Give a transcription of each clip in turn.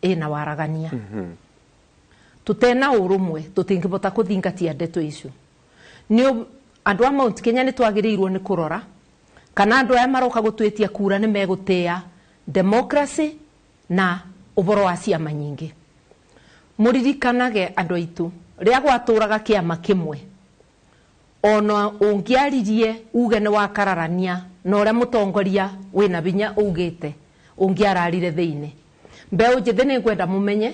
Ĩna waragania. Tutena ũrũmwe tũtingĩbota kũthingatia ndeto icio. Nĩ andũ a Mount Kenya nĩ twagĩrĩirwo nĩ kũrora kana andũ aya maroka gũtwĩtia kura nĩ megũtĩa democracy na ũboro wa ciama nyingĩ. Mũririkanage andũ aitũ, rĩrĩa gwatũraga kĩama kĩmwe, ona ũngĩaririe uge nĩ wakararania na ũrĩa mũtongoria wĩna binya ugĩte, ũngĩararire thĩinĩ. Mbeũ njĩthĩ nĩ ngwenda mũmenye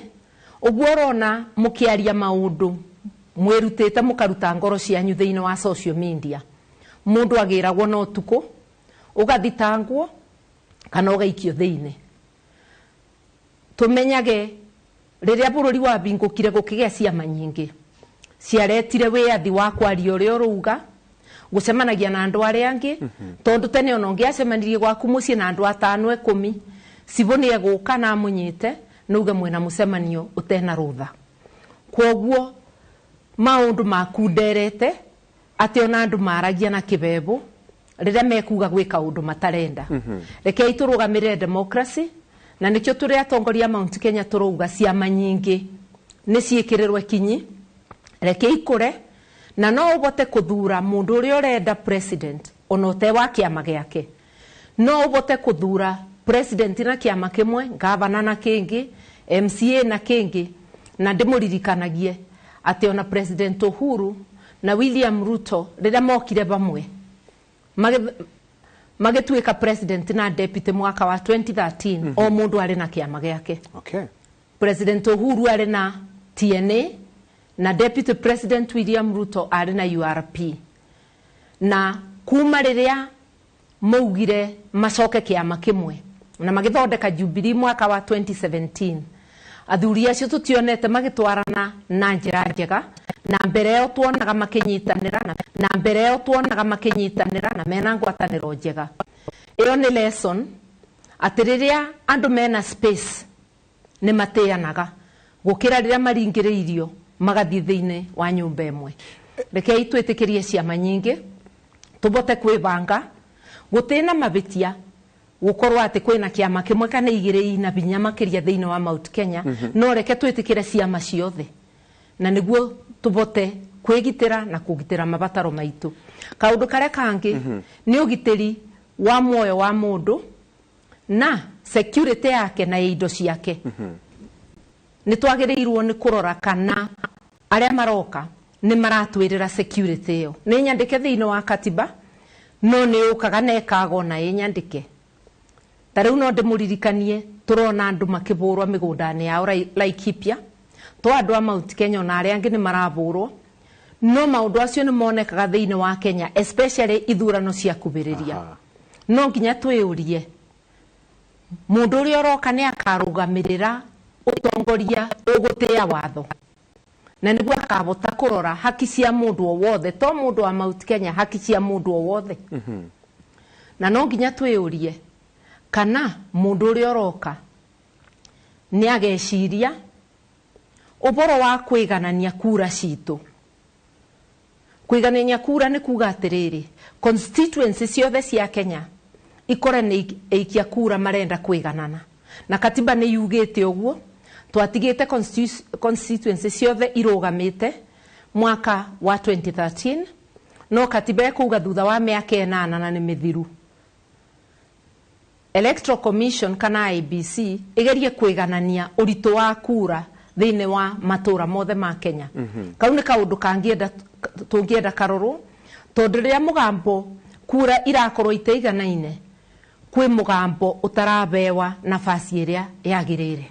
ũguo ũrona mũkĩaria maũndũ mwĩrutĩte mũkaruta ngoro cianyu thĩinĩ wa social media, mũndũ agĩragwo na ũtukũ ũgathitangwo kana ũgaikio thĩinĩ. Tũmenyage rĩrĩa bũrũri wabingũkire gũkĩgĩa ciama nyingĩ ciaretire wĩyathi wa kwaria ũrĩa ũrauga, gũcemanagia na andũ arĩa angĩ, tondũ tene ona ũngĩacemanirie gwaku mũciĩ na andũ atano 10, cibũ nĩ egũka na amũnyite nauge mwĩna mũcemanio ũtena rũtha. Kwoguo maũndũ makunderete atĩ ona andũ maragia na kĩbebũ rĩrĩa mekuga gwĩka ũndũ matarenda. Rekei tũrũgamĩrĩre democracy, na nĩkĩo tũrĩ atongoria Mount Kenya tũrauga ciama nyingĩ nĩ ciĩkĩrĩrwe kinyi, reke ikũre, na no ũbote kũthura mũndũ ũrĩa ũrenda president ona ũte wa kĩama gĩake. No ũbote kũthura president na kĩama kĩmwe, gavana na kĩngĩ, MCA na kĩngĩ. Na ndĩmũririkanagie atĩ ona President Uhuru na William Ruto rĩrĩa mokire vamwe magĩtuĩka president na deputy mwaka wa 2013, o mũndũ arĩ na kĩama gĩake. President Uhuru arĩ na TNA na Deputy President William Ruto arĩ na URP. Na kuma rĩrĩa maugire macoke kĩama kĩmwe na magĩthondeka Jubilee mwaka wa 2017, athuri acio tũtionete magĩtwarana na njĩra njega, na mbere ĩyo tuonaga makĩnyitanĩra na mbere ĩyo tuonaga makĩnyitanĩra na mena ngwatanĩro njega. Ĩyo nĩ lesson atĩ rĩrĩa andũ mena space nĩ matĩanaga gũkĩra rĩrĩa maringĩrĩirio magathiĩ thĩinĩ wa nyũmba ĩmwe. Rekei twĩtĩkĩrie ciama nyingĩ tũbote kwĩbanga, gũtĩna mabĩtia gũkorwo atĩ kwĩna kĩama kĩmwe kana igĩrĩ ina binya makĩria thĩinĩ wa Mount Kenya, no reke twĩtĩkĩre ciama ciothe na nĩguo tũbote kwĩgitĩra na kũgitĩra mabataro maitũ. Kaũndũ karĩa kangĩ nĩ ũgitĩri wa muoyo wa mũndũ na security yake na indo ciake. Nĩ twagĩrĩirwo nĩ kũrora kana arĩa maroka nĩ maratwĩrĩra security ĩyo. Nĩ nyandĩke thĩinĩ wa katiba, no nĩ yũkaga na ĩkagwo na ĩnyandĩke. Ta rĩu no ndĩmũririkanie tũrona andũ makĩbũrwo mĩgũnda-inĩ yao Laikipia, to andũ a Mount Kenya ona arĩa angĩ nĩ marabũrwo, no maũndũ acio nĩ monekaga thĩinĩ wa Kenya, especially ithurano cia kubĩrĩria. No nginya twĩyũrie mũndũ ũrĩa ũroka nĩ akarũgamĩrĩra ũtongoria ũgũtĩa watho, na nĩguo akabota kũrora haki cia mũndũ o wothe, to mũndũ wa Mount Kenya, haki cia mũndũ o wothe. Na no nginya twĩyũrie kana mũndũ ũrĩa ũroka nĩ ageciria ũboro wa kwĩganania kura citũ. Kwĩganania kura nĩ kuga atĩrĩrĩ, constituency ciothe cia Kenya ikore nĩ eikia kura marenda kwĩganana, na katiba nĩ yugĩte ũguo. Twatigĩte constituency ciothe irũgamĩte mwaka wa 2013, no katiba ĩkuga thutha wa mĩaka 8 na nĩ mĩthiru, Electoral Commission kana IEBC igerie kwĩganania ũritũ wa kura thĩinĩ wa matũra mothe ma Kenya. Kau nĩ kaũndũ kangĩenda tũngĩenda karorwo, tondũ rĩrĩa mũgambo kura irakorwo itaiganaine, kwĩ mũgambo ũtarabewa nafasi ĩrĩa yagĩrĩire.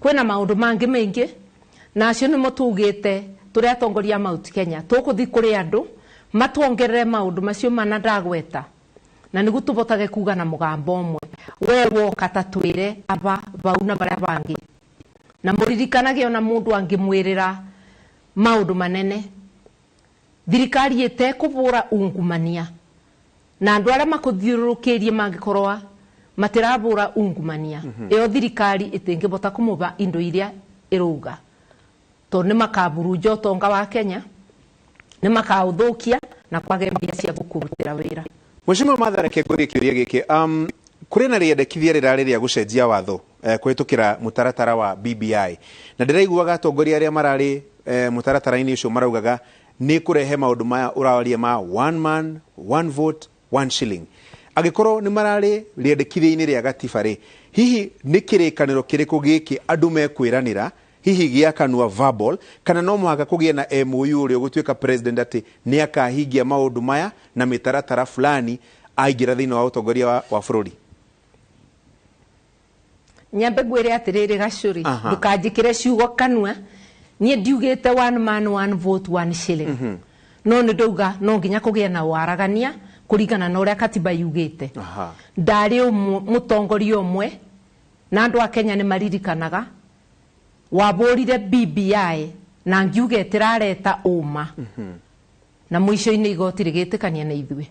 Kwĩna maũndũ mangĩ maingĩ, na acio nĩmo tugĩte tũrĩ atongoria a Mount Kenya tũkũthiĩ kũrĩ andũ matuongerere maũndũ macio mana ndagweta, na nĩguo tũbotage kuga na mũgambo ũmwe, we woka ta twĩre aba bau na barĩa bangĩ. Na mũririkanage ona mũndũ angĩmwĩrĩra maũndũ manene, thirikari ĩtekũbũra ungumania na andũ arĩa makũthiũrũrũkĩirie mangĩkorwo matirabũra ungumania, ĩyo thirikari ĩtingĩbota kũmũba indo iria ĩrauga, tondũ nĩ makaburunja ũtonga wa Kenya, nĩ makaũthũkia na kwage mbia cia gũkũrutĩra wĩra. Mheshimiwa Martha, reke ngũrie kĩũria gĩkĩ. Kũrĩ na rĩendekithia rĩrarĩ rĩa gũcenjia watho Kũhĩtũkĩra mũtaratara wa BBI, na ndĩraiguaga atongoria arĩa mararĩ mũtaratara-inĩ ũcio maraugaga nĩ kũrehe maũndũ maya ũrawaria ma one man, one vote, one shilling. Angĩkorwo nĩ mararĩ rĩendekithia-inĩ rĩa gatiba rĩ, hihi nĩ kĩrĩkanĩro kĩrĩkũ gĩkĩ andũ mekwĩranĩra, hihi gĩa kanua, verbal, kana no mũhaka kũgĩe na MOU ũrĩa ũgũtuĩka president atĩ nĩ akahingia maũndũ maya na mĩtaratara fulani aingĩra thĩinĩ wa ũtongoria wa bũrũri? Nyambe ngwĩre atĩrĩrĩ, Gacũrĩ, ndũkanjĩkĩre ciugo kanua. Niĩ ndiugĩte one man, one vote, one shilling, no nĩ ndauga no nginya kũgĩe na waragania kũringana na ũrĩa katiba yugĩte. Ndarĩ mũtongoria ũmwe, na andũ a Kenya nĩ maririkanaga, wabũrire BBI na ngiuga ĩtĩrareta ũma, na mũico-inĩ igoti rĩgĩtĩkania na ithuĩ.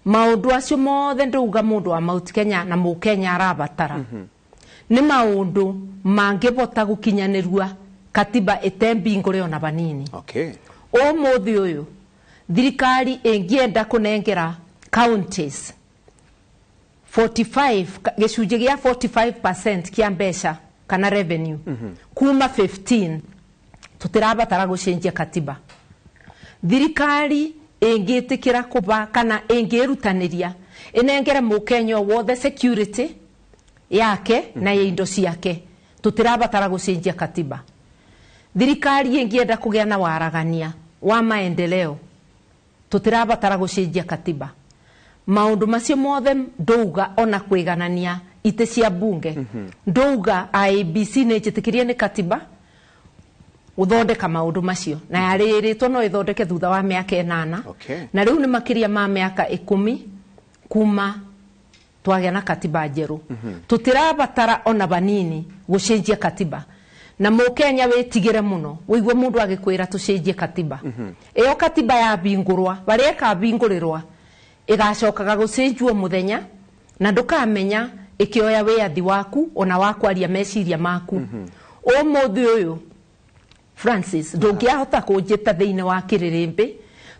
Maũndũ acio mothe ndauga mũndũ wa Mount Kenya na mũkenya arabatara nĩ maũndũ mangĩbota gũkinyanĩrua katiba ĩtembingũre ona vanini. Ũmũthĩ ũyũ thirikari ĩngĩenda kũnengera counties 45, gĩcunjĩ gĩa 45% kĩa mbeca kana revenue kuma 15, tũtirabatara gũcenjia katiba. Thirikari ĩngĩtĩkĩra kũba kana ĩngĩrutanĩria ĩnengere mũkenya o wothe security yake na ya indo ciake, tũtirabatara gũcenjia katiba. Thirikari ĩngĩenda kũgĩa na waragania wa maendeleo, tũtirabatara gũcenjia katiba. Maũndũ macio mothe ndauga, ona kwĩganania itĩ cia bunge, ndauga IEBC nĩ njĩtĩkĩrie nĩ katiba gũthondeka maũndũ macio, na yarĩrĩtwo no ĩthondeke thutha wa mĩaka 8. Na rĩu nĩ makĩria ma mĩaka 10 kuma twagĩa na katiba njerũ. Tũtirabatara ona vanini gũcenjia katiba, na mũkenya wĩtigĩre mũno wĩigue mũndũ agĩkwĩra tũcenjie katiba. Ĩyo katiba yabingũrwa, barĩa ĩkabingũrĩrwa, ĩgacokaga gũcenjio mũthenya na ndũkamenya ĩkĩoya wĩyathi waku ona wa kwaria meciria maku. Ũmũthĩ ũyũ, Francis, ndũngĩahota kũnjĩta thĩinĩ wa kĩrĩrĩmbĩ,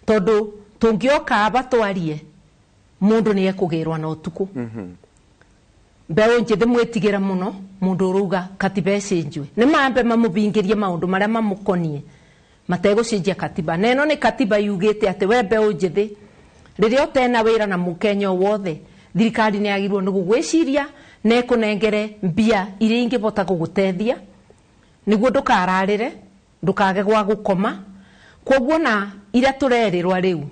tondũ tũngĩoka aba twarie mũndũ nĩ ekũgĩrwa na ũtukũ. Mbeũ njĩthĩ, mwĩtigĩre mũno mũndũ ũrauga katiba ĩcenjwe. Nĩ mambe mamũbingĩrie maũndũ marĩa mamũkonie mategũcenjia katiba. Na ĩno nĩ katiba yugĩte atĩ we mbeũ njĩthĩ, rĩrĩa ũtena wĩra na mũkenya o wothe, thirikari nĩ yagĩrĩirwo nĩ gũgwĩciria na ĩkũnengere mbia iria ingĩbota gũgũteithia nĩguo ndũkararĩre, ndũkage gwa gũkoma. Koguo na iria tũrerĩrwa rĩu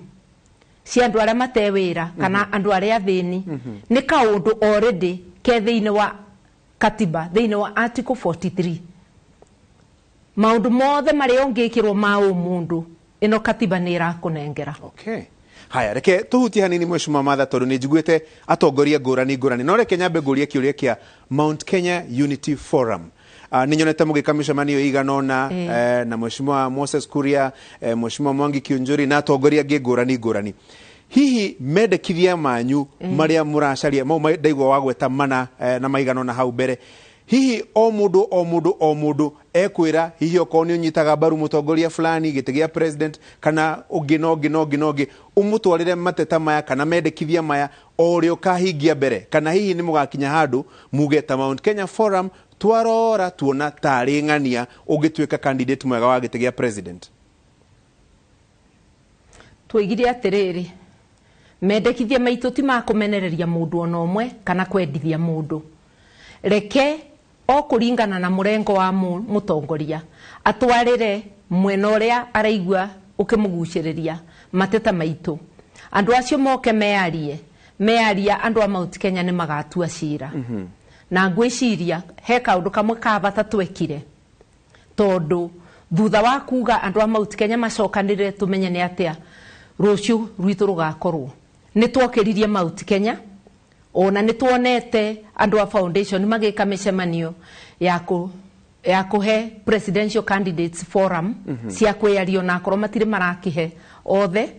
cia andũ arĩa mate wĩra kana andũ arĩa athĩni, nĩ kaũndũ already ke thĩinĩ wa katiba, thĩinĩ wa article 43. Maũndũ mothe marĩa ũngĩkĩrwo ma ũmũndũ, ĩno katiba nĩ ĩrakũnengera. Okay. Haya, reke tuhutie hanini, Mheshimiwa Martha, tondu nĩ njiguĩte atongoria ngũrani ngũrani, no reke nyambe ngũrie kĩũria kĩa Mount Kenya Unity Forum. Nĩ nyonete mũgĩka mĩcemanio ĩigana ũna na Mheshimiwa Moses Kuria, Mheshimiwa Mwangi Kiunjuri na atongoria angĩ ngũrani ngũrani. Hihi mendekithia manyu marĩa mũracaria mau ndaigua wagweta mana na maigana ũna hau mbere, hihi o mũndũ o mũndũ o mũndũ ekwĩra, hihi okorwo nĩ ũnyitaga mbaru mũtongoria fulani gĩtĩ gĩa president kana ũngĩ na ũngĩ na ũngĩ na ũngĩ, ũmũtwarĩre mateta maya kana mendekithia maya o ũrĩa ũkahingia mbere, kana hihi nĩ mũgakinya handũ muge ta Mount Kenya Forum twarora tuona tarĩ ng'ania ũngĩtuĩka candidate mwega wa gĩtĩ gĩa president? Twoigire atĩrĩrĩ, mendekithia maitũ ti ma kũmenereria mũndũ ona ũmwe kana kwendithia mũndũ. Reke o kũringana na mũrengo wa mũtongoria atwarĩre mwena ũrĩa araigua ũkĩmũgucĩrĩria mateta maitũ. Andũ acio moke mearie, mearia, andũ a Mount Kenya nĩ magatua cira. Na ngwĩciria he kaũndũ kamwe ka bata twekire, tondũ thutha wa kuga andũ a Mount Kenya macokanĩrĩre tũmenye nĩ atĩa rũciũ rwitũ rũgakorwo, nĩ twokĩririe Mount Kenya. Ona nĩ tuonete andũ a foundation magĩka mĩcemanio ya kũhe presidential candidates forum cia kwĩyaria, ona akorwo matirĩ marakĩhe othe.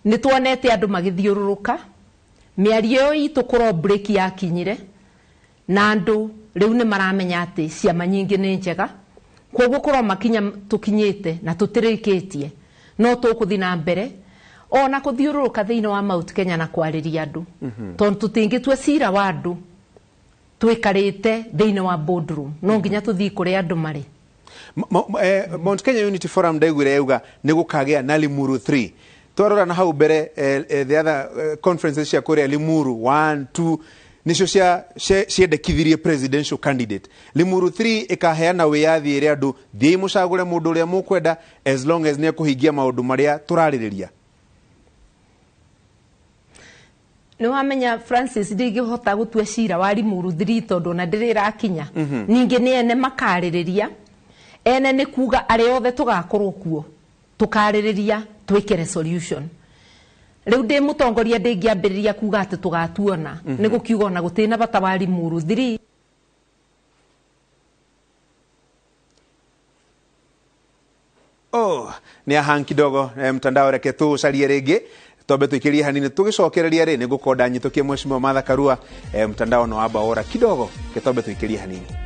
Nĩ tuonete andũ magĩthiũrũrũka mĩario ĩyo itũ kũro break yakinyire, na andũ rĩu nĩ maramenya atĩ ciama nyingĩ nĩ njega. Koguo kũro makinya tũkinyĩte na tũtirĩkĩtie, no tũkũthiĩ na mbere ona kũthiũrũrũka thĩinĩ wa Mount Kenya na kwarĩria andũ, tondũ tũtingĩtua cira wa andũ Twikarite thiini wa boardroom no nginya tuthii kuria andu mari. Mount Kenya Unity Forum ndaiguire yauga nĩ gũkagĩa na Limuru 3. Twarora na hau mbere, the other conferences cia kũrĩa Limuru 1 2 nicio cia ciendekithirie presidential candidate. Limuru 3 ĩkaheana wĩyathi ĩrĩa andũ thiĩi mũcagũre mũndũ ũrĩa mũkwenda as long as nĩ ekũhingia maũndũ marĩa tũrarĩrĩria. Nĩ wamenya, Francis, ndingĩhota gũtua cira wa Limuru 3 tondũ ona ndĩrĩ ĩrakinya. Ningĩ nĩ ene makarĩrĩria, ene nĩ kuga arĩa othe tũgakorwo kuo tũkarĩrĩria twĩke resolution. Rĩu ndĩ mũtongoria ndĩngĩambĩrĩria kuga atĩ tũgatuona, nĩ gũkiuga ona gũtirĩ na bata wa Limuru 3. Oh, nĩ ahang kidogo mtandao, reke tũcarie rĩngĩ, twambe tũikĩrie hanini, tũgĩcokereria rĩ nĩ ngũkorwo ndanyitũkie Mheshimiwa Martha Karua. Mtandao no wamba wora kidogo, ke twambe tũikĩrie hanini.